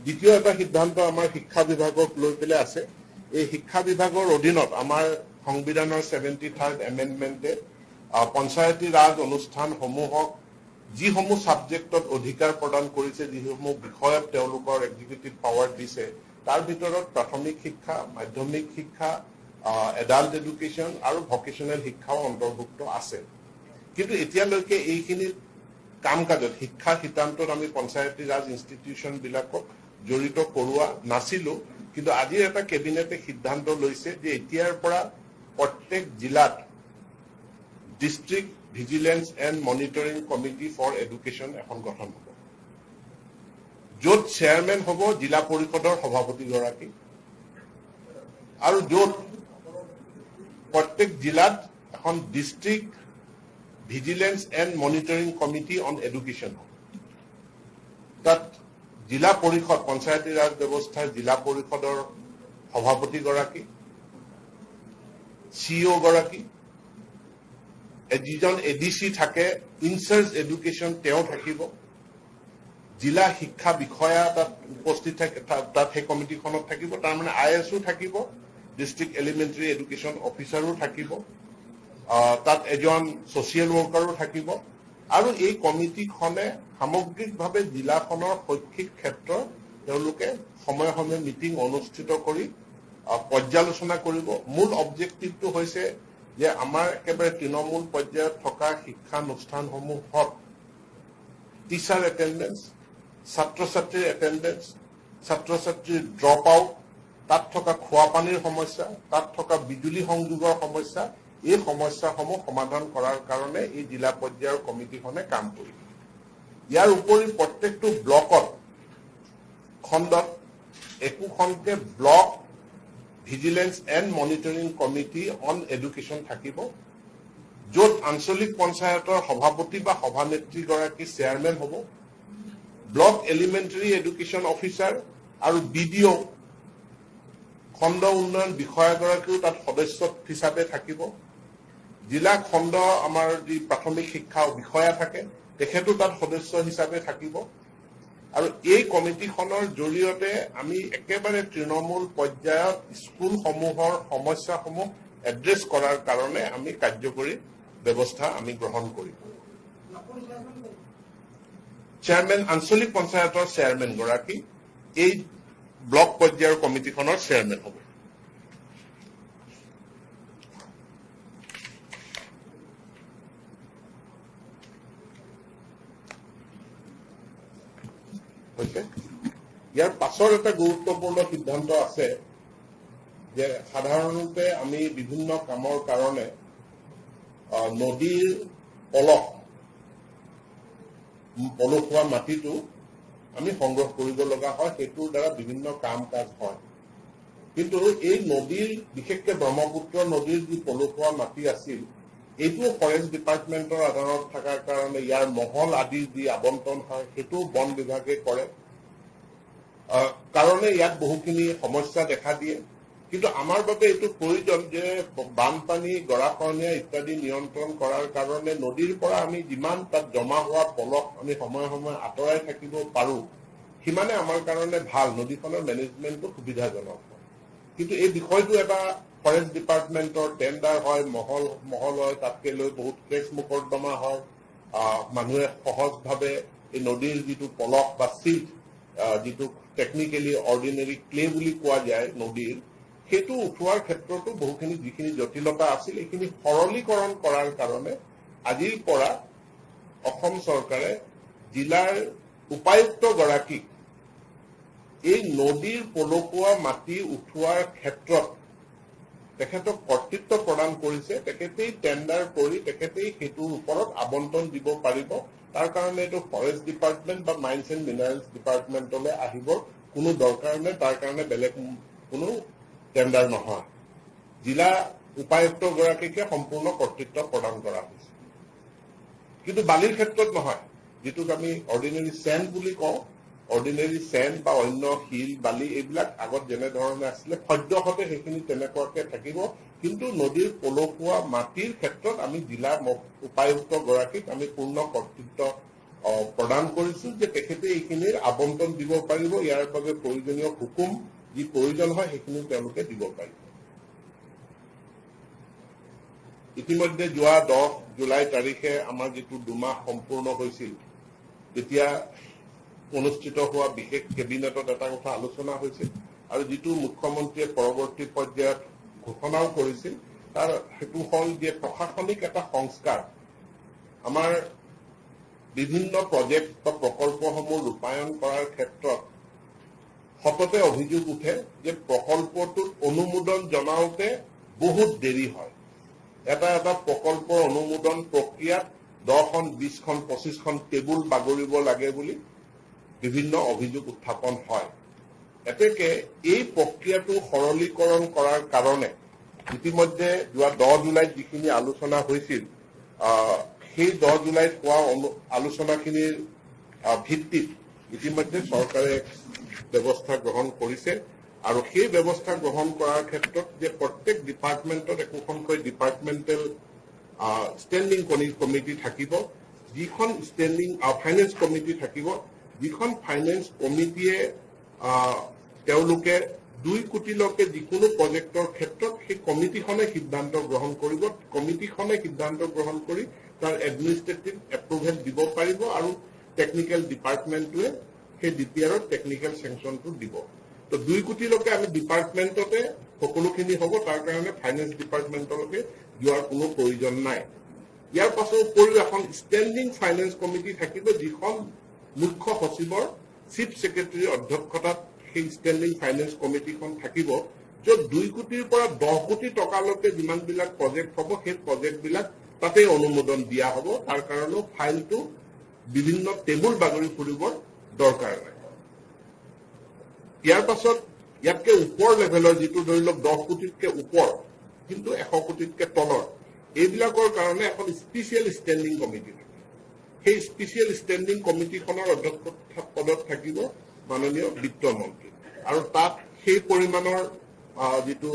দ্বিতীয় এটা সিদ্ধান্ত আমাৰ শিক্ষা বিভাগক লৈ পেলাই আছে। এই শিক্ষা বিভাগৰ অধীনত আমাৰ সংবিধানৰ 73rd এমেণ্ডমেণ্টে পঞ্চায়তী ৰাজ অনুষ্ঠানসমূহক যিসমূহ ছাবজেক্টত অধিকাৰ প্ৰদান কৰিছে, যিসমূহ বিষয়ত তেওঁলোকৰ এক্সিকিউটিভ পাৱাৰ দিছে, তাৰ ভিতৰত প্ৰাথমিক শিক্ষা, মাধ্যমিক শিক্ষা, এডাল্ট এডুকেশ্যন আৰু ভকেশ্যনেল শিক্ষাও অন্তৰ্ভুক্ত আছে। কিন্তু এতিয়ালৈকে এইখিনি কাম কাজত শিক্ষা সিদ্ধান্তত আমি পঞ্চায়তী ৰাজ ইনষ্টিটিউশ্যন বিলাকক জড়িত কৰোৱা নাছিলো। কিন্তু আজিৰ এটা কেবিনেটে সিদ্ধান্ত লৈছে যে এতিয়াৰ পৰা প্ৰত্যেক জিলাত district vigilance and monitoring committee for education এখন গঠন হ'ব, য'ত চেয়াৰমেন হ'ব জিলা পৰিষদৰ সভাপতিগৰাকী আৰু য'ত প্ৰত্যেক জিলাত এখন district vigilance and monitoring committee on education হ'ব। তাত জিলা পৰিষদ, পঞ্চায়তী ৰাজ ব্যৱস্থাৰ জিলা পৰিষদৰ সভাপতিগৰাকী, চিইঅ গৰাকী, যিজন এডিচি থাকে ইনচাৰ্জ এডুকেশ্যন তেওঁ থাকিব, জিলা শিক্ষা বিষয়া তাত উপস্থিত থাকে, তাত সেই কমিটিখনত থাকিব। তাৰমানে I এছো থাকিব, ডিষ্ট্ৰিক্ট এলিমেণ্টাৰী এডুকেশ্যন অফিচাৰো থাকিব, তাত এজন ছচিয়েল ৱৰ্কাৰো থাকিব। আৰু এই কমিটিখনে সামগ্ৰিকভাৱে জিলাখনৰ শৈক্ষিক ক্ষেত্ৰত তেওঁলোকে সময়ে সময়ে মিটিং অনুষ্ঠিত কৰি পৰ্যালোচনা কৰিব। মূল অবজেক্টিভটো হৈছে যে আমাৰ একেবাৰে তৃণমূল পৰ্যায়ত থকা শিক্ষানুষ্ঠানসমূহত টিচাৰ এটেণ্ডেঞ্চ, ছাত্ৰ ছাত্ৰীৰ এটেণ্ডেঞ্চ, ছাত্ৰ ছাত্ৰীৰ ড্ৰপ আউট, তাত থকা খোৱা পানীৰ সমস্যা, তাত থকা বিজুলী সংযোগৰ সমস্যা, এই সমস্যাসমূহ সমাধান কৰাৰ কাৰণে এই জিলা পৰ্যায়ৰ কমিটিখনে কাম কৰিব। ইয়াৰ উপৰি প্ৰত্যেকটো ব্লকত, খণ্ডত একোখনকে block vigilance and monitoring committee on education থাকিব, য'ত আঞ্চলিক পঞ্চায়তৰ সভাপতি বা সভানেত্ৰীগৰাকী চেয়াৰমেন হ'ব, ব্লক এলিমেণ্টাৰী এডুকেশ্যন অফিচাৰ আৰু বি ডি অ', খণ্ড উন্নয়ন বিষয়াগৰাকীও তাত সদস্য হিচাপে থাকিব। জিলা খণ্ড আমাৰ যি প্ৰাথমিক শিক্ষা বিষয়া থাকে তেখেতো তাত সদস্য হিচাপে থাকিব। আৰু এই কমিটিখনৰ জৰিয়তে আমি একেবাৰে তৃণমূল পৰ্যায়ত স্কুলসমূহৰ সমস্যাসমূহ এড্ৰেছ কৰাৰ কাৰণে আমি কাৰ্যকৰী ব্যৱস্থা আমি গ্ৰহণ কৰিম। চেয়াৰমেন, আঞ্চলিক পঞ্চায়তৰ চেয়াৰমেন গৰাকী এই ব্লক পৰ্যায়ৰ কমিটিখনৰ চেয়াৰমেন হ'ব। হৈছে। ইয়াৰ পাছৰ এটা গুৰুত্বপূৰ্ণ সিদ্ধান্ত আছে যে সাধাৰণতে আমি বিভিন্ন কামৰ কাৰণে নদীৰ পলসুৱা মাটিটো আমি সংগ্ৰহ কৰিব লগা হয়, সেইটোৰ দ্বাৰা বিভিন্ন কাম কাজ হয়। কিন্তু এই নদীৰ, বিশেষকে ব্ৰহ্মপুত্ৰ নদীৰ যি পলসুৱা মাটি আছিল, এইটোও ফৰেষ্ট ডিপাৰ্টমেণ্টৰ আধাৰত থকাৰ কাৰণে ইয়াৰ মহল আদিৰ যি আবণ্টন হয় সেইটোও বন বিভাগে কৰে কাৰণে ইয়াত বহুখিনি সমস্যা দেখা দিয়ে। কিন্তু আমাৰ বাবে এইটো প্ৰয়োজন যে বানপানী, গৰাখহনীয়া ইত্যাদি নিয়ন্ত্ৰণ কৰাৰ কাৰণে নদীৰ পৰা আমি যিমান তাত জমা হোৱা পলস আমি সময়ে সময়ে আঁতৰাই থাকিব পাৰো সিমানে আমাৰ কাৰণে ভাল, নদীখনৰ মেনেজমেণ্টটো সুবিধাজনক হয়। কিন্তু এই বিষয়টো এটা ফৰেষ্ট ডিপাৰ্টমেণ্টৰ টেণ্ডাৰ হয়, মহল মহল হয়, তাতকে লৈ বহুত কেছ মোকৰ্দমা হয়। মানুহে সহজভাৱে এই নদীৰ যিটো পলস বা চিল্ট, যিটো টেকনিকেলি অৰ্ডিনেৰী ক্লে বুলি কোৱা যায় নদীৰ, সেইটো উঠোৱাৰ ক্ষেত্ৰতো বহুখিনি যিখিনি জটিলতা আছিল এইখিনি সৰলীকৰণ কৰাৰ কাৰণে আজিৰ পৰা অসম চৰকাৰে জিলাৰ উপায়ুক্তগৰাকীক এই নদীৰ পলসুৱা মাটি উঠোৱাৰ ক্ষেত্ৰত তেখেতক কৰ্তৃত্ব প্ৰদান কৰিছে। তেখেতেই টেণ্ডাৰ কৰি তেখেতেই সেইটোৰ ওপৰত আবণ্টন দিব পাৰিব। তাৰ কাৰণে এইটো ফৰেষ্ট ডিপাৰ্টমেণ্ট বা মাইন্স এণ্ড মিনাৰেলছ ডিপাৰ্টমেণ্টলৈ আহিব কোনো দৰকাৰ নাই। তাৰ কাৰণে বেলেগ কোনো টেণ্ডাৰ নহয়, জিলা উপায়ুক্তগৰাকীকে সম্পূৰ্ণ কৰ্তৃত্ব প্ৰদান কৰা হৈছে। কিন্তু বালিৰ ক্ষেত্ৰত নহয়, যিটোক আমি অৰ্ডিনেৰী চেণ্ড বুলি কওঁ। অৰ্ডিনেৰী চেণ্ড বা অন্য শিল বালি এইবিলাক আগত যেনেধৰণে আছিলে সদ্যহতে সেইখিনি তেনেকুৱাকে থাকিব। কিন্তু নদীৰ পলসুৱা মাটিৰ ক্ষেত্ৰত আমি জিলা উপায়ুক্তগৰাকীক আমি পূৰ্ণ কৰ্তৃত্ব প্ৰদান কৰিছো যে তেখেতে এইখিনিৰ আবণ্টন দিব পাৰিব। ইয়াৰ বাবে প্ৰয়োজনীয় হুকুম যি প্ৰয়োজন হয়, সেইখিনিও তেওঁলোকে দিব পাৰিব। ইতিমধ্যে যোৱা 10 জুলাই তাৰিখে আমাৰ যিটো 2 মাহ সম্পূৰ্ণ হৈছিল, তেতিয়া অনুষ্ঠিত হোৱা বিশেষ কেবিনেটত এটা কথা আলোচনা হৈছিল আৰু যিটো মুখ্যমন্ত্ৰীয়ে পৰৱৰ্তী পৰ্যায়ত ঘোষণাও কৰিছিল, তাৰ সেইটো হ'ল যে প্ৰশাসনিক এটা সংস্কাৰ। আমাৰ বিভিন্ন প্ৰজেক্ট বা প্ৰকল্পসমূহ ৰূপায়ণ কৰাৰ ক্ষেত্ৰত সততে অভিযোগ উঠে যে প্ৰকল্পটোত অনুমোদন জনাওঁতে বহুত দেৰি হয়। এটা এটা প্ৰকল্পৰ অনুমোদন প্ৰক্ৰিয়াত 10খন, 20খন, 25খন টেবুল বাগৰিব লাগে বুলি বিভিন্ন অভিযোগ উত্থাপন হয়। এতেকে এই প্ৰক্ৰিয়াটো সৰলীকৰণ কৰাৰ কাৰণে ইতিমধ্যে যোৱা 10 জুলাইত যিখিনি আলোচনা হৈছিল, সেই 10 জুলাইত হোৱা আলোচনাখিনিৰ ভিত্তিত ইতিমধ্যে চৰকাৰে এক ব্যৱস্থা গ্ৰহণ কৰিছে। আৰু সেই ব্যৱস্থা গ্ৰহণ কৰাৰ ক্ষেত্ৰত যে প্ৰত্যেক ডিপাৰ্টমেণ্টত একোখনকৈ ডিপাৰ্টমেণ্টেল ষ্টেণ্ডিং কমিটি থাকিব, যিখন ষ্টেণ্ডিং ফাইনেন্স কমিটি থাকিব, যিখন ফাইনেন্স কমিটিয়ে তেওঁলোকে 2 কোটিলৈকে যিকোনো প্ৰজেক্টৰ ক্ষেত্ৰত সেই কমিটিখনে সিদ্ধান্ত গ্ৰহণ কৰিব। কমিটিখনে সিদ্ধান্ত গ্ৰহণ কৰি তাৰ এডমিনিষ্ট্ৰেটিভ এপ্ৰুভেল দিব পাৰিব আৰু টেকনিকেল ডিপাৰ্টমেণ্টটোৱে সেই ডিপিআৰত টেকনিকেল চেংচনটো দিব। তো 2 কোটিলৈকে আমি ডিপাৰ্টমেণ্টতে সকলোখিনি হ'ব, তাৰ কাৰণে ফাইনেন্স ডিপাৰ্টমেণ্টলৈকে যোৱাৰ কোনো প্ৰয়োজন নাই। ইয়াৰ পাছৰ উপৰিও এখন ষ্টেণ্ডিং ফাইনেন্স কমিটি থাকিব, যিখন মুখ্য সচিবৰ, চিফ ছেক্ৰেটাৰীৰ অধ্যক্ষতাত সেই ষ্টেণ্ডিং ফাইনেন্স কমিটিখন থাকিব, য'ত 2 কোটিৰ পৰা 10 কোটি টকালৈকে যিমানবিলাক প্ৰজেক্ট হ'ব, সেই প্ৰজেক্টবিলাক তাতেই অনুমোদন দিয়া হ'ব। তাৰ কাৰণেও ফাইলটো বিভিন্ন টেবুল বাগৰি ফুৰিবৰ দৰকাৰ নাই। ইয়াৰ পাছত ইয়াতকে ওপৰ লেভেলৰ যিটো ধৰি লওক 10 কোটিতকে ওপৰ কিন্তু 100 কোটিতকে তলৰ, এইবিলাকৰ কাৰণে এখন স্পেচিয়েল ষ্টেণ্ডিং কমিটি থাকে। সেই স্পেচিয়েল ষ্টেণ্ডিং কমিটিখনৰ অধ্যক্ষ পদত থাকিব মাননীয় বিত্তমন্ত্ৰী। আৰু তাত সেই পৰিমাণৰ যিটো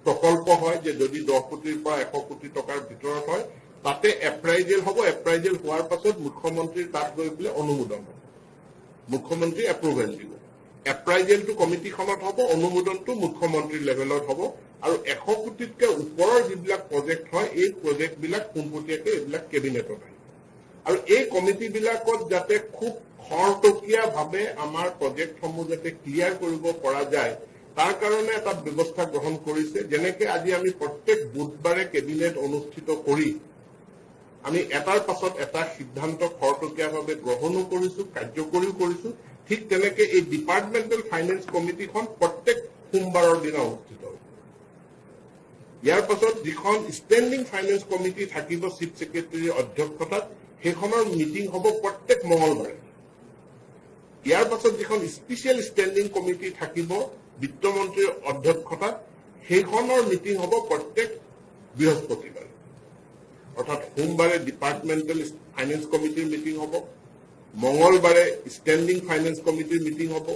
প্ৰকল্প হয় যে যদি 10 কোটিৰ পৰা 100 কোটি টকাৰ ভিতৰত হয়, তাতে এপ্ৰাইজেল হ'ব। এপ্ৰাইজেল হোৱাৰ পাছত মুখ্যমন্ত্ৰীৰ তাত গৈ পেলাই অনুমোদন হ'ব, মুখ্যমন্ত্ৰী এপ্ৰুভেল দিব। এপ্ৰাইজেলটো কমিটিখনত হ'ব, অনুমোদনটো মুখ্যমন্ত্ৰীৰ লেভেলত হ'ব। আৰু 100 কোটিতকে ওপৰৰ যিবিলাক প্ৰজেক্ট হয়, এই প্ৰজেক্টবিলাক পোনপটীয়াকৈ এইবিলাক কেবিনেটত আহিব। আৰু এই কমিটিবিলাকত যাতে খুব খৰতকীয়াভাৱে আমাৰ প্ৰজেক্টসমূহ যাতে ক্লিয়াৰ কৰিব পৰা যায়, তাৰ কাৰণে এটা ব্যৱস্থা গ্ৰহণ কৰিছে। যেনেকে আজি আমি প্ৰত্যেক বুধবাৰে কেবিনেট অনুষ্ঠিত কৰি আমি এটাৰ পাছত এটা সিদ্ধান্ত খৰতকীয়াভাৱে গ্ৰহণো কৰিছো, কাৰ্যকৰীও কৰিছো, ঠিক তেনেকে এই ডিপাৰ্টমেণ্টেল ফাইনেন্স কমিটিখন প্ৰত্যেক সোমবাৰৰ দিনা অনুষ্ঠিত হ'ব। ইয়াৰ পাছত যিখন ষ্টেণ্ডিং ফাইনেন্স কমিটি থাকিব চিফ ছেক্ৰেটাৰীৰ অধ্যক্ষতাত, সেইখনৰ মিটিং হ'ব প্ৰত্যেক মঙলবাৰে। ইয়াৰ পাছত যিখন স্পেচিয়েল ষ্টেণ্ডিং কমিটি থাকিব বিত্তমন্ত্ৰীৰ অধ্যক্ষতাত, সেইখনৰ মিটিং হ'ব প্ৰত্যেক বৃহস্পতিবাৰে। অৰ্থাৎ সোমবাৰে ডিপাৰ্টমেণ্টেল ফাইনেন্স কমিটিৰ মিটিং হ'ব, মঙলবাৰে ষ্টেণ্ডিং ফাইনেন্স কমিটিৰ মিটিং হ'ব,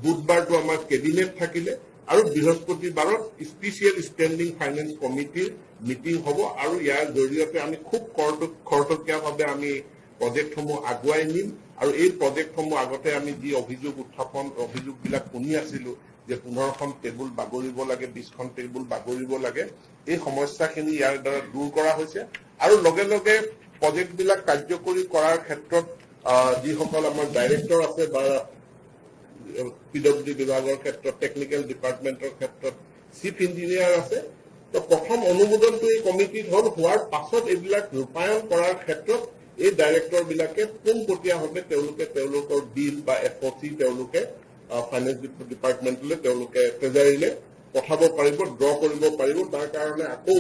বুধবাৰটো আমাৰ কেবিনেট থাকিলে আৰু বৃহস্পতিবাৰত স্পেচিয়েল ষ্টেণ্ডিং ফাইনেন্স কমিটিৰ মিটিং হ'ব। আৰু ইয়াৰ জৰিয়তে আমি খুব খৰতকীয়াভাৱে আমি প্ৰজেক্টসমূহ আগুৱাই নিম। আৰু এই প্ৰজেক্টসমূহ আগতে আমি যি অভিযোগ উত্থাপন, অভিযোগবিলাক শুনি আছিলো যে 15খন টেবুল বাগৰিব লাগে, 20খন টেবুল বাগৰিব লাগে, এই সমস্যাখিনি ইয়াৰ দ্বাৰা দূৰ কৰা হৈছে। আৰু লগে লগে প্ৰজেক্টবিলাক কাৰ্যকৰী কৰাৰ ক্ষেত্ৰত যিসকল আমাৰ ডাইৰেক্টৰ আছে বা পিডব্লিউ বিভাগৰ ক্ষেত্ৰত, টেকনিকেল ডিপাৰ্টমেণ্টৰ ক্ষেত্ৰত চিফ ইঞ্জিনিয়াৰ আছে, তো প্ৰথম অনুমোদনটো এই কমিটিত হ'ল, হোৱাৰ পাছত এইবিলাক ৰূপায়ণ কৰাৰ ক্ষেত্ৰত এই ডাইৰেক্টৰ বিলাকে পোনপটীয়াভাৱে তেওঁলোকে তেওঁলোকৰ বিল বা এফ অ' চি তেওঁলোকে ফাইনেন্স ডিপাৰ্টমেণ্টলৈ, তেওঁলোকে ট্ৰেজাৰীলে পঠাব পাৰিব, ড্ৰ কৰিব পাৰিব। তাৰ কাৰণে আকৌ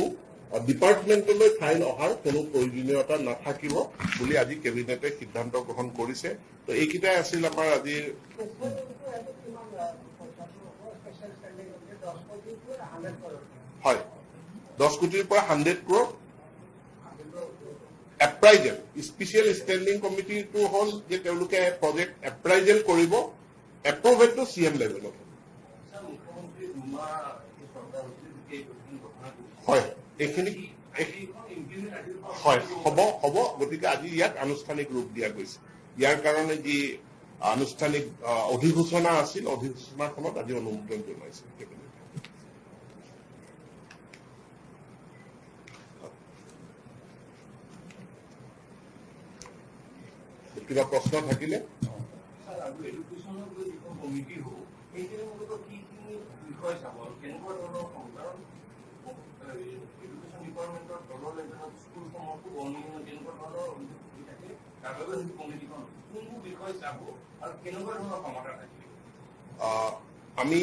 ডিপাৰ্টমেণ্টলৈ ফাইল অহাৰ কোনো প্ৰয়োজনীয়তা নাথাকিব বুলি আজি কেবিনেটে সিদ্ধান্ত গ্ৰহণ কৰিছে। তো এইকেইটাই আছিল আমাৰ আজিৰ। স্পেচিয়েল ষ্টেণ্ডিং কমিটি 10 কোটি 100 ক্ৰ'ৰ। হয়, 10 কোটিৰ পৰা 100 ক্ৰ'ৰ এপ্ৰাইজেল। স্পেচিয়েল ষ্টেণ্ডিং কমিটিটো হ'ল যে তেওঁলোকে প্ৰজেক্ট এপ্ৰাইজেল কৰিব, এপ্ৰুভেলটো চি এম লেভেলত হ'ব। ছাৰ, মুখ্যমন্ত্ৰী 2 মাহ এই চৰকাৰ হৈছিল, যেতিয়া এই প্ৰতিদিন ঘোষণা কৰিছে। হয়, এইখিনি এইখন ইমপ্লিমেণ্ট আজিৰ পৰা হয়, হ'ব হ'ব। গতিকে আজি ইয়াক আনুষ্ঠানিক ৰূপ দিয়া গৈছে। ইয়াৰ কাৰণে যি আনুষ্ঠানিক অধিসূচনা আছিল, অধিসূচনাখনত আজি অনুমোদন জনাইছে কেবিনেটে। কিবা প্ৰশ্ন থাকিলে? ছাৰ, আৰু এডুকেশ্যনৰ যিখন কমিটি হ'ব, সেইখিনি মূলতঃ কিখিনি বিষয় চাব আৰু কেনেকুৱা ধৰণৰ? কাৰণ এডুকেশ্যন ডিপাৰ্টমেণ্টৰ তলৰ লেভেলত স্কুলসমূহত খুব অনিয়ম, তেনেকুৱা ধৰণৰ অভিযোগ থাকে। তাৰ বাবে সেইটো কমিটিখন কোনবোৰ বিষয় চাব আৰু কেনেকুৱা ধৰণৰ ক্ষমতা থাকিব? আমি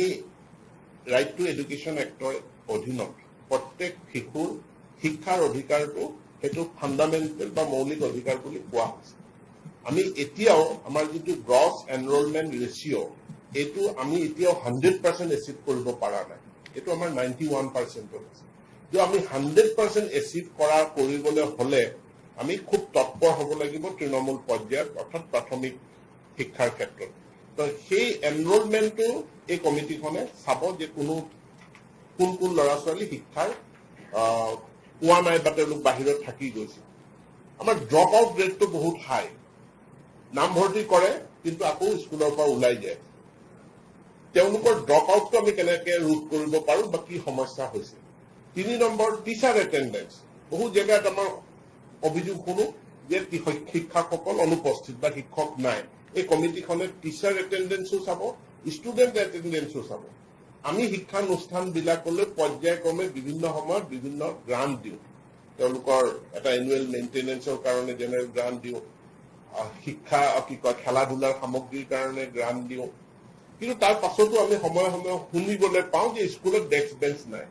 ৰাইট টু এডুকেশ্যন এক্টৰ অধীনত প্ৰত্যেক শিশুৰ শিক্ষাৰ অধিকাৰটো, সেইটো ফাণ্ডামেণ্টেল বা মৌলিক অধিকাৰ বুলি কোৱা হৈছে। আমি এতিয়াও আমাৰ যিটো গ্ৰছ এনৰলমেণ্ট ৰেচিঅ', এইটো আমি এতিয়াও 100% এচিভ কৰিব পৰা নাই। এইটো আমাৰ 91%ত আছে। কিন্তু আমি 100% এচিভ কৰিবলৈ হ'লে আমি খুব তৎপৰ হ'ব লাগিব তৃণমূল পৰ্যায়ত, অৰ্থাৎ প্ৰাথমিক শিক্ষাৰ ক্ষেত্ৰত। তো সেই এনৰলমেণ্টটো এই কমিটিখনে চাব যে কোন কোন ল'ৰা ছোৱালী শিক্ষাৰ পোৱা নাই বা তেওঁলোক বাহিৰত থাকি গৈছে। আমাৰ ড্ৰপ আউট ৰেটটো বহুত হাই। নামভৰ্তি কৰে, কিন্তু আকৌ স্কুলৰ পৰা ওলাই যায়। তেওঁলোকৰ ড্ৰপ আউটটো আমি কেনেকে ৰোধ কৰিব পাৰো বা কি সমস্যা হৈছে। 3 নম্বৰ, টিচাৰ এটেণ্ডেঞ্চ। বহু জেগাত আমাৰ অভিযোগ শুনো যে শিক্ষকসকল অনুপস্থিত বা শিক্ষক নাই। এই কমিটিখনে টিচাৰ এটেণ্ডেঞ্চো চাব, ষ্টুডেণ্ট এটেণ্ডেঞ্চো চাব। আমি শিক্ষানুষ্ঠানবিলাকলৈ পৰ্যায়ক্ৰমে বিভিন্ন সময়ত বিভিন্ন গ্ৰাণ্ট দিওঁ। তেওঁলোকৰ এটা এনুৱেল মেইনটেনেঞ্চৰ কাৰণে জেনেৰেল গ্ৰাণ্ট দিওঁ, শিক্ষা কি কয়, খেলা ধূলাৰ সামগ্ৰীৰ কাৰণে গ্ৰাণ্ট দিওঁ। কিন্তু তাৰ পাছতো আমি সময়ে সময়ে শুনিবলৈ পাওঁ যে স্কুলত ডেস্ক বেঞ্চ নাই।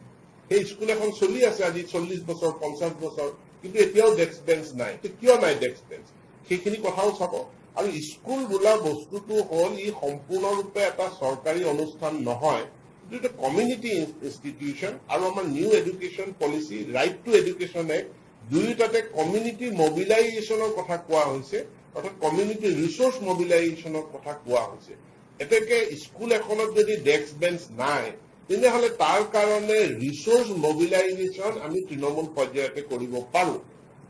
সেই স্কুল এখন চলি আছে আজি 40 বছৰ, 50 বছৰ, কিন্তু এতিয়াও ডেস্ক বেঞ্চ নাই। তো কিয় নাই ডেস্ক বেঞ্চ, সেইখিনি কথাও চাব। আৰু স্কুল বোলা বস্তুটো হ'ল ই সম্পূৰ্ণৰূপে এটা চৰকাৰী অনুষ্ঠান নহয়, এইটো এটা কমিউনিটি ইনষ্টিটিউশ্যন। আৰু আমাৰ New Education Policy, Right to Education Act, দুয়োটাতে কমিউনিটি মবিলাইজেশ্যনৰ কথা কোৱা হৈছে, অৰ্থাৎ কমিউনিটি ৰিচোৰ্চ মবিলাইজেশ্যনৰ কথা কোৱা হৈছে। এতেকে স্কুল এখনত যদি ডেস্ক বেঞ্চ নাই, তেনেহলে তাৰ কাৰণে ৰিচোৰ্চ মবিলাইজেশ্যন আমি তৃণমূল পৰ্যায়তে কৰিব পাৰো।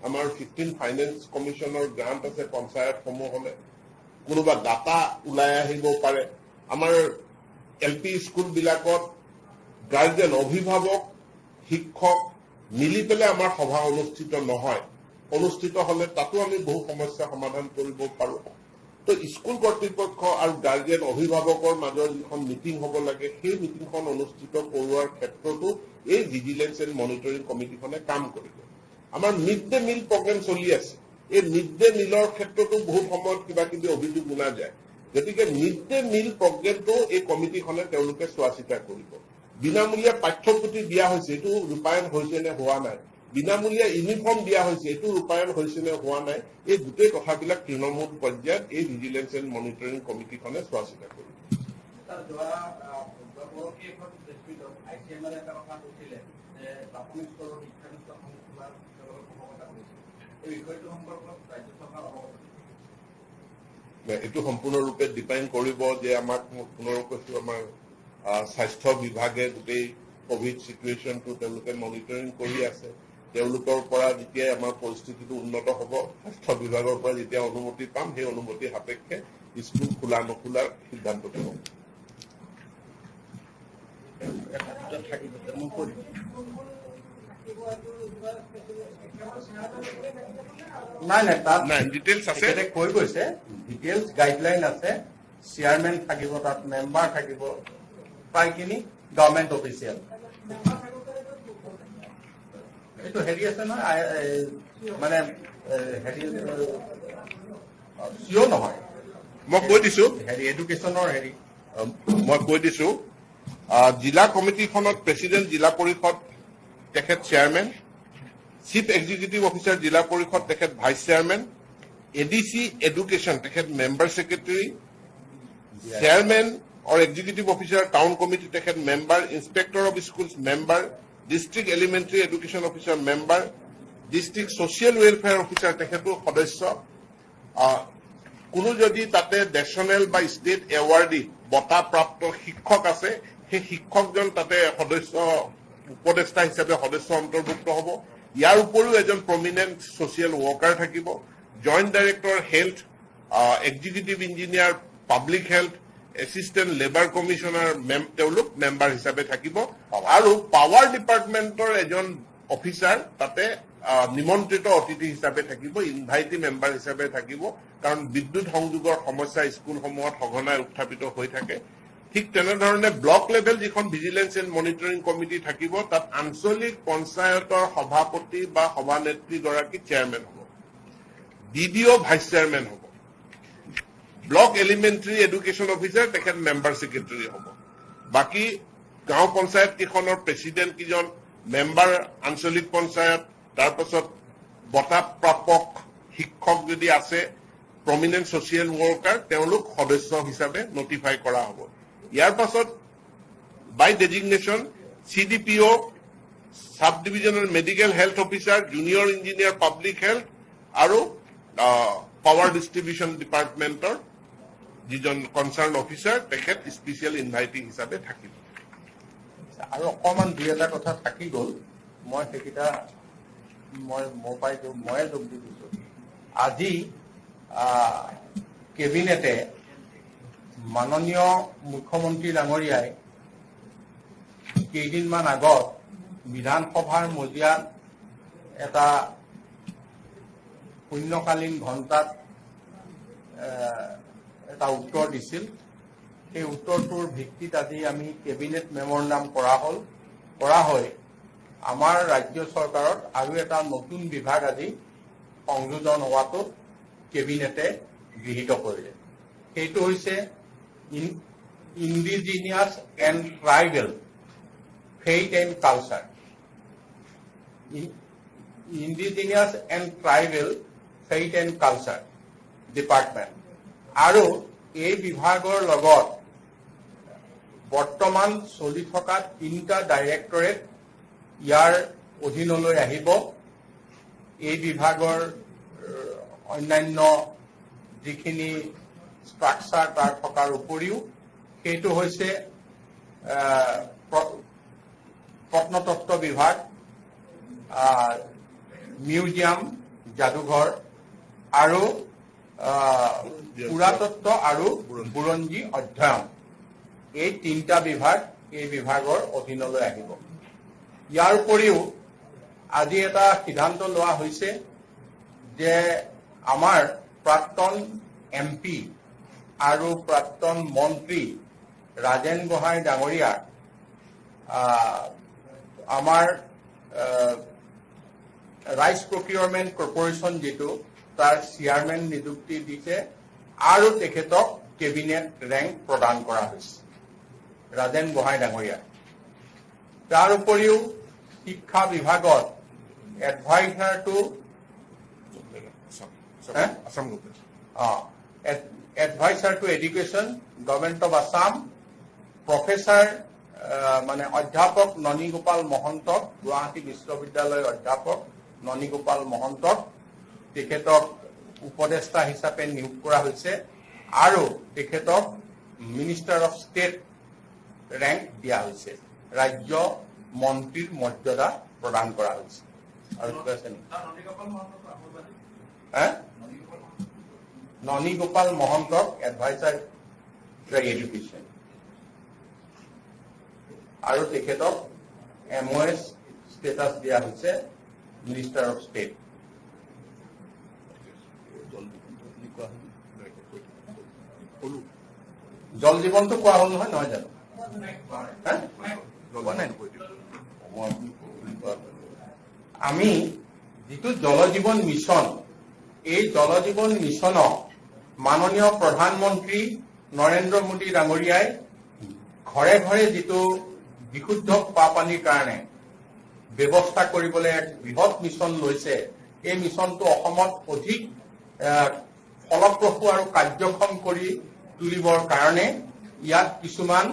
আমাৰ 15 ফাইনেন্স কমিশ্যনৰ গ্ৰাণ্ট আছে পঞ্চায়তসমূহলে, কোনোবা দাতা ওলাই আহিব পাৰে। আমাৰ এল পি স্কুলবিলাকত গাৰ্জেন, অভিভাৱক, শিক্ষক মিলি পেলাই আমাৰ সভা অনুষ্ঠিত নহয়। অনুষ্ঠিত হলে তাতো আমি বহু সমস্যা সমাধান কৰিব পাৰো। তো স্কুল কৰ্তৃপক্ষ আৰু গাৰ্জেন, অভিভাৱকৰ মাজৰ যিখন মিটিং হ'ব লাগে, সেই মিটিংখন অনুষ্ঠিত কৰোৱাৰ ক্ষেত্ৰতো এই ভিজিলেন্স এণ্ড মনিটৰিং কমিটিখনে কাম কৰিব। আমাৰ মিড ডে মিল প্ৰগ্ৰেম চলি আছে। এই মিড ডে মিলৰ ক্ষেত্ৰতো বহুত সময়ত কিবা কিবি অভিযোগ শুনা যায়। গতিকে মিড ডে মিল প্ৰগ্ৰেমটো এই কমিটিখনে তেওঁলোকে চোৱা চিতা কৰিব। বিনামূলীয়া পাঠ্যপুথি দিয়া হৈছে, এইটো ৰূপায়ণ হৈছে নে হোৱা নাই, বিনামূলীয়া ইউনিফৰ্ম দিয়া হৈছে, এইটো ৰূপায়ণ হৈছে নে হোৱা নাই, এই গোটেই কথাবিলাক তৃণমূল পৰ্যায়ত এই ভিজিলেন্স এণ্ড মনিটৰিং কমিটিখনে চোৱা চিতা কৰিব। তাৰ যোৱা পৰহি এখন প্ৰেছ মিটত আইচিএমআৰ এটা কথা কৈছিলে যে প্ৰাথমিক স্তৰৰ শিক্ষানুষ্ঠানসমূহ খোলাৰ তেওঁলোকে পোষকতা কৰিছে। এই বিষয়টো সম্পৰ্কত ৰাজ্য চৰকাৰ অৱগত নেকি? এইটো সম্পূৰ্ণৰূপে ডিপেণ্ড কৰিব যে আমাক, মই পুনৰ কৈছো, আমাৰ স্বাস্থ্য বিভাগে গোটেই কভিড চিটুৱেশ্যনটো তেওঁলোকে মনিটৰিং কৰি আছে। তেওঁলোকৰ পৰা যেতিয়াই আমাৰ পৰিস্থিতিটো উন্নত হ'ব, স্বাস্থ্য বিভাগৰ পৰা যেতিয়া অনুমতি পাম, সেই অনুমতি সাপেক্ষে স্কুল খোলা নোখোলাৰ সিদ্ধান্তটো ল'ম। এটা দুটা থাকিব, মই কৈ দিম। কোন কোন থাকিব, এইটো কিবা কেৱল চেয়াৰমেন থাকিব নে আৰু? নাই, তাত নাই, ডিটেইলছ আছে। তেখেতে কৈ গৈছে, ডিটেইলছ গাইডলাইন আছে। চেয়াৰমেন থাকিব, তাত মেম্বাৰ থাকিব, প্ৰায়খিনি গভৰ্ণমেণ্ট অফিচিয়েল। মেম্বাৰ থাকোঁতে এইটো হেৰি আছে নহয়, মানে হেৰি, চিঅ' নহয়। মই কৈ দিছো। হেৰি, এডুকেশ্যনৰ হেৰি। মই কৈ দিছো। জিলা কমিটিখনত প্ৰেচিডেণ্ট জিলা পৰিষদ, তেখেত চেয়াৰমেন, চিফ এক্সিকিউটিভ অফিচাৰ জিলা পৰিষদ, তেখেত ভাইচ চেয়াৰমেন, এডিচি এডুকেশ্যন, তেখেত member secretary, chairman or executive officer town committee, তেখেত member, inspector of schools member, district elementary education officer member, district social welfare officer, তেখেতো সদস্য। কোনো যদি তাতে নেশ্যনেল বা ষ্টেট এৱাৰ্ডি, বঁটাপ্ৰাপ্ত শিক্ষক আছে, সেই শিক্ষকজন তাতে সদস্য, উপদেষ্টা হিচাপে সদস্য অন্তৰ্ভুক্ত হ'ব। ইয়াৰ উপৰিও এজন প্ৰমিনেণ্ট ছচিয়েল ৱৰ্কাৰ থাকিব, joint director health. Executive Engineer Public Health, Assistant Labour Commissioner, তেওঁলোক মেম্বাৰ হিচাপে থাকিব। আৰু পাৱাৰ ডিপাৰ্টমেণ্টৰ এজন অফিচাৰ তাতে নিমন্ত্ৰিত অতিথি হিচাপে থাকিব, ইনভাইটি মেম্বাৰ হিচাপে থাকিব, কাৰণ বিদ্যুৎ সংযোগৰ সমস্যা স্কুলসমূহত সঘনাই উত্থাপিত হৈ থাকে। ঠিক তেনেধৰণে ব্লক লেভেল যিখন ভিজিলেন্স এণ্ড মনিটৰিং কমিটি থাকিব, তাত আঞ্চলিক পঞ্চায়তৰ সভাপতি বা সভানেত্ৰীগৰাকী চেয়াৰমেন হ'ব, বিডিঅ' ভাইচ চেয়াৰমেন হ'ব, ব্লক এলিমেণ্টাৰী এডুকেশ্যন অফিচাৰ তেখেত মেম্বাৰ ছেক্ৰেটাৰী হ'ব। বাকী গাঁও পঞ্চায়ত কেইখনৰ প্ৰেচিডেণ্ট কেইজন, মেম্বাৰ আঞ্চলিক পঞ্চায়ত, তাৰপাছত বঁটা প্ৰাপক শিক্ষক যদি আছে, প্ৰমিনেণ্ট ছচিয়েল ৱৰ্কাৰ, তেওঁলোক সদস্য হিচাপে নটিফাই কৰা হ'ব। ইয়াৰ পাছত by designation CDPO, Sub Divisional Medical Health Officer, Junior Engineer Public Health আৰু পাৱাৰ ডিষ্ট্ৰিবিউশ্যন ডিপাৰ্টমেণ্টৰ যিজন কনচাৰ্ণ অফিচাৰ, তেখেত স্পেচিয়েল ইনভাইটি হিচাপে থাকিব। আৰু অকণমান দুই এটা কথা থাকি গ'ল। মই সেইকেইটা মই মোৰ পৰাই ময়ে যোগ দি দিছো। আজি কেবিনেটে মাননীয় মুখ্যমন্ত্ৰী ডাঙৰীয়াই কেইদিনমান আগত বিধানসভাৰ মজিয়াত এটা শূন্যকালীন ঘণ্টাত এটা উত্তৰ দিছিল। সেই উত্তৰটোৰ ভিত্তিত আজি আমি কেবিনেট মেমৰেণ্ডাম কৰা হ'ল। কৰা হৈ আমাৰ ৰাজ্য চৰকাৰত আৰু এটা নতুন বিভাগ আজি সংযোজন হোৱাটো কেবিনেটে গৃহীত কৰিলে। সেইটো হৈছে Indigenous and Tribal Faith and Culture, Indigenous and Tribal Faith and Culture Department। আৰু এই বিভাগৰ লগত বৰ্তমান চলি থকা তিনিটা ডাইৰেক্টৰেট ইয়াৰ অধীনলৈ আহিব। এই বিভাগৰ অন্যান্য যিখিনি ষ্ট্ৰাকচাৰ তাৰ থকাৰ উপৰিও সেইটো হৈছে প্ৰত্নতত্ত্ব বিভাগ, মিউজিয়াম, যাদুঘৰ আৰু পুৰাতত্ত্ব আৰু বুৰঞ্জী অধ্যয়ন, এই তিনিটা বিভাগ এই বিভাগৰ অধীনলৈ আহিব। ইয়াৰ উপৰিও আজি এটা সিদ্ধান্ত লোৱা হৈছে যে আমাৰ প্ৰাক্তন এমপি আৰু প্ৰাক্তন মন্ত্ৰী ৰাজেন গোহাঁই ডাঙৰীয়াক আমাৰ ৰাইচ প্ৰকিউৰমেণ্ট কৰ্পৰেশ্যন যিটো, তাৰ চেয়াৰমেন নিযুক্তি দিছে আৰু তেখেতক কেবিনেট ৰেংক প্ৰদান কৰা হৈছে, ৰাজেন গোহাঁই ডাঙৰীয়া। তাৰ উপৰিও শিক্ষা বিভাগত এডভাইজাৰ টু হে? Assam government. Adviser to Education, Government of Assam, Professor মানে অধ্যাপক ননীগোপাল মহন্তক, গুৱাহাটী বিশ্ববিদ্যালয়ৰ অধ্যাপক ননীগোপাল মহন্তক তেখেতক উপদেষ্টা হিচাপে নিয়োগ কৰা হৈছে আৰু তেখেতক মিনিষ্টাৰ অফ ষ্টেট ৰেংক দিয়া হৈছে, ৰাজ্য মন্ত্ৰীৰ মৰ্যাদা প্ৰদান কৰা হৈছে। আৰু কিবা আছে নেকি? হে? ননীগোপাল মহন্তক এডভাইচাৰ এডুকেশ্যন আৰু তেখেতক এমঅ'এছ ষ্টেটাছ দিয়া হৈছে, মিনিষ্টাৰ অফ ষ্টেট। জল জীৱনটো আপুনি কোৱা হ'ল? ক'লো। জল জীৱনটো কোৱা হ'ল নহয়, নহয় জানো? হে? জল কোৱা নাই? জীৱনটো কৈ দিয়ক। মই আপুনি কোৱা। আমি যিটো জল জীৱন মিছন, এই জল জীৱন মিছনক মাননীয় প্ৰধানমন্ত্ৰী নৰেন্দ্ৰ মোদী ডাঙৰীয়াই ঘৰে ঘৰে যিটো বিশুদ্ধ খোৱা পানীৰ কাৰণে ব্যৱস্থা কৰিবলৈ এক বৃহৎ মিছন লৈছে, এই মিছনটো অসমত অধিক ফলপ্ৰসূ আৰু কাৰ্যক্ষম কৰি তুলিবৰ কাৰণে ইয়াত কিছুমান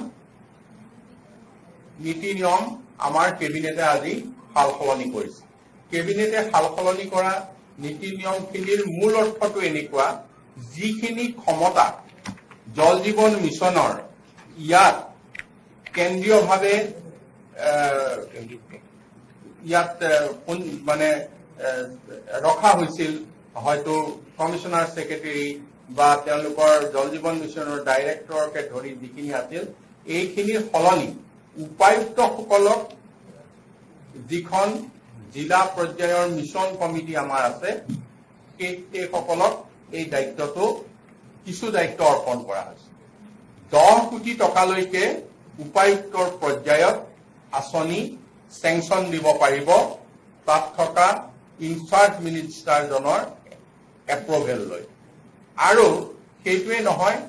নীতি নিয়ম আমাৰ কেবিনেটে আজি সাল সলনি কৰিছে। কেবিনেটে সাল সলনি কৰা নীতি নিয়মখিনিৰ মূল অৰ্থটো এনেকুৱা, যিখিনি ক্ষমতা জল জীৱন মিছনৰ ইয়াত কেন্দ্ৰীয়ভাৱে ইয়াত মানে ৰখা হৈছিল, হয়তো কমিছনাৰ ছেক্ৰেটেৰী বা তেওঁলোকৰ জল জীৱন মিছনৰ ডাইৰেক্টৰকে ধৰি যিখিনি আছিল, এইখিনিৰ সলনি উপায়ুক্তসকলক যিখন জিলা পৰ্যায়ৰ মিছন কমিটি আমাৰ আছে, সেইসকলক এই দায়িত্বটো, কিছু দায়িত্ব অৰ্পণ কৰা হৈছে। 10 কোটি টকালৈকে উপায়ুক্তৰ পৰ্যায়ত আঁচনি চেংচন দিব পাৰিব, তাত থকা ইনচাৰ্জ মিনিষ্টাৰজনৰ এপ্ৰভেল লৈ। আৰু সেইটোৱে নহয়,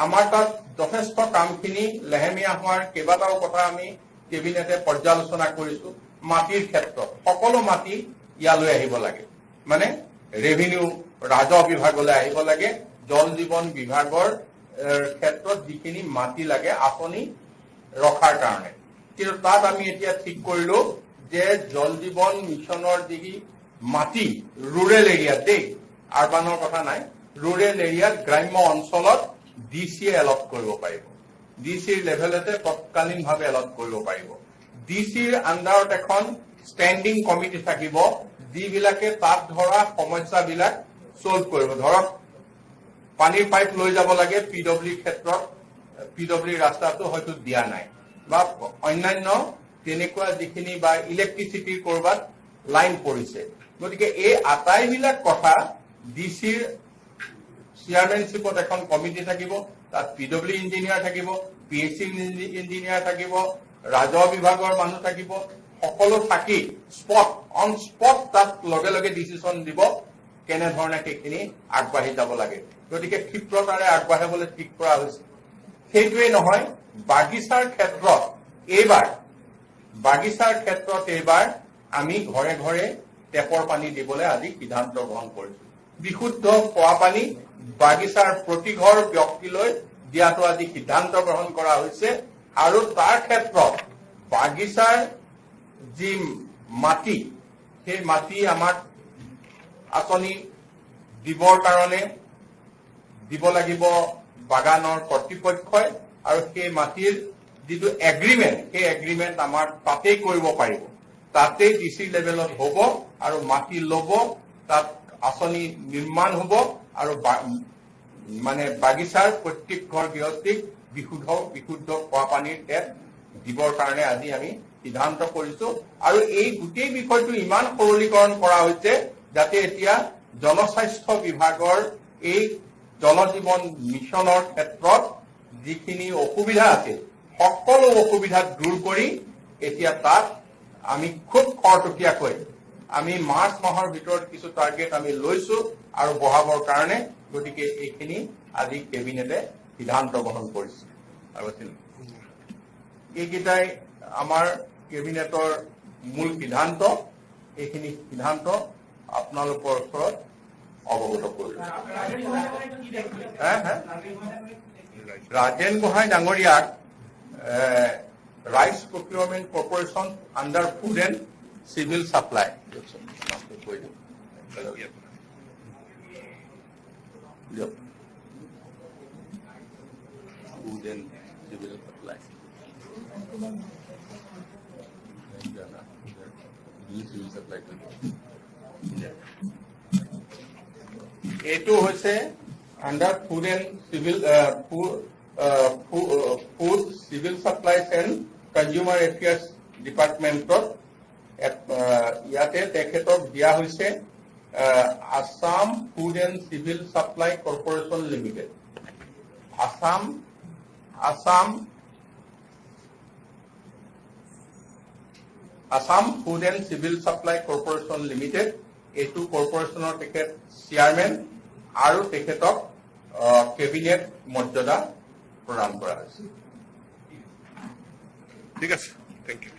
আমাৰ তাত যথেষ্ট কামখিনি লেহেমীয়া হোৱাৰ কেইবাটাও কথা আমি কেবিনেটে পৰ্যালোচনা কৰিছো। মাটিৰ ক্ষেত্ৰত সকলো মাটি ইয়ালৈ আহিব লাগে, মানে ৰেভিনিউ ৰাজহ বিভাগলৈ আহিব লাগে। জল জীৱন বিভাগৰ ক্ষেত্ৰত যিখিনি মাটি লাগে আঁচনি ৰখাৰ কাৰণে, কিন্তু তাত আমি এতিয়া ঠিক কৰিলো যে জল জীৱন মিছনৰ যি মাটি ৰুৰেল এৰিয়াত দেই, আৰবানৰ কথা নাই, ৰুৰেল এৰিয়াত, গ্ৰাম্য অঞ্চলত ডি চিয়ে এলট কৰিব পাৰিব। ডি চিৰ লেভেলতে তৎকালীনভাৱে এলট কৰিব পাৰিব। ডি চিৰ আণ্ডাৰত এখন ষ্টেণ্ডিং কমিটি থাকিব, যিবিলাকে তাত ধৰা সমস্যাবিলাক চল্ভ কৰিব। ধৰক পানীৰ পাইপ লৈ যাব লাগে পি ডব্লিউৰ ক্ষেত্ৰত, পি ডব্লিউৰ ৰাস্তাটো হয়তো দিয়া নাই বা অন্যান্য তেনেকুৱা যিখিনি বা ইলেক্ট্ৰিচিটিৰ কৰবাত লাইন পৰিছে। গতিকে এই আটাইবিলাক কথা ডি চিৰ চেয়াৰমেনশ্বিপত এখন কমিটি থাকিব। তাত পি ডব্লিউ ইঞ্জিনিয়াৰ থাকিব, পি এইচ চি ইঞ্জিনিয়াৰ থাকিব, ৰাজহ বিভাগৰ মানুহ থাকিব। সকলো থাকি অন স্পট তাত লগে লগে ডিচিশ্যন দিব কেনেধৰণে সেইখিনি আগবাঢ়ি যাব লাগে। গতিকে ক্ষিপ্ৰতাৰে আগবাঢ়িবলৈ ঠিক কৰা হৈছে। সেইটোৱেই নহয়, বাগিচাৰ ক্ষেত্ৰত এইবাৰ আমি ঘৰে ঘৰে টেপৰ পানী দিবলৈ আজি সিদ্ধান্ত গ্ৰহণ কৰিছো। বিশুদ্ধ খোৱা পানী বাগিচাৰ প্ৰতিঘৰ ব্যক্তিলৈ দিয়াটো আজি সিদ্ধান্ত গ্ৰহণ কৰা হৈছে। আৰু তাৰ ক্ষেত্ৰত বাগিচাৰ যি মাটি, সেই মাটি আমাক আঁচনি দিবৰ কাৰণে দিব লাগিব বাগানৰ কৰ্তৃপক্ষই। আৰু সেই মাটিৰ যিটো এগ্ৰিমেণ্ট, সেই এগ্ৰিমেণ্ট আমাৰ তাতেই কৰিব পাৰিব। তাতেই ডি চি লেভেলত হ'ব আৰু মাটি ল'ব, তাত আঁচনি নিৰ্মাণ হ'ব আৰু মানে বাগিচাৰ প্ৰত্যেক ঘৰ গৃহস্থীক বিশুদ্ধ বিশুদ্ধ খোৱা পানীৰ টেপ দিবৰ কাৰণে আজি আমি সিদ্ধান্ত কৰিছো। আৰু এই গোটেই বিষয়টো ইমান সৰলীকৰণ কৰা হৈছে যাতে এতিয়া জনস্বাস্থ্য বিভাগৰ এই জল জীৱন মিছনৰ ক্ষেত্ৰত যিখিনি অসুবিধা আছিল, সকলো অসুবিধা দূৰ কৰি এতিয়া তাত আমি খুব খৰতকীয়াকৈ আমি মাৰ্চ মাহৰ ভিতৰত কিছু টাৰ্গেট আমি লৈছো আৰু বঢ়াবৰ কাৰণে। গতিকে এইখিনি আজি কেবিনেটে সিদ্ধান্ত গ্ৰহণ কৰিছে। আৰু আছিল এইকেইটাই আমাৰ কেবিনেটৰ মূল সিদ্ধান্ত। এইখিনি সিদ্ধান্ত আপোনালোকৰ ওচৰত অৱগত কৰিলো। হা হা ৰাজেন গোহাঁই ডাঙৰীয়াক Rice Procurement Corporation under Food and Civil Supply, নামটো কৈ দিওঁ দিয়ক, food and civil supply. Civil supply. এইটো হৈছে under Food Civil Supplies and Consumer Affairs ডিপাৰ্টমেণ্টত ইয়াতে তেখেতক দিয়া হৈছে Assam Food and Civil Supply Corporation Limited, Assam Food and Civil Supply Corporation Limited. এইটো কৰ্পৰেশ্যনৰ তেখেত চেয়াৰমেন আৰু তেখেতক কেবিনেট মৰ্যাদা প্ৰদান কৰা হৈছে। ঠিক আছে, thank U.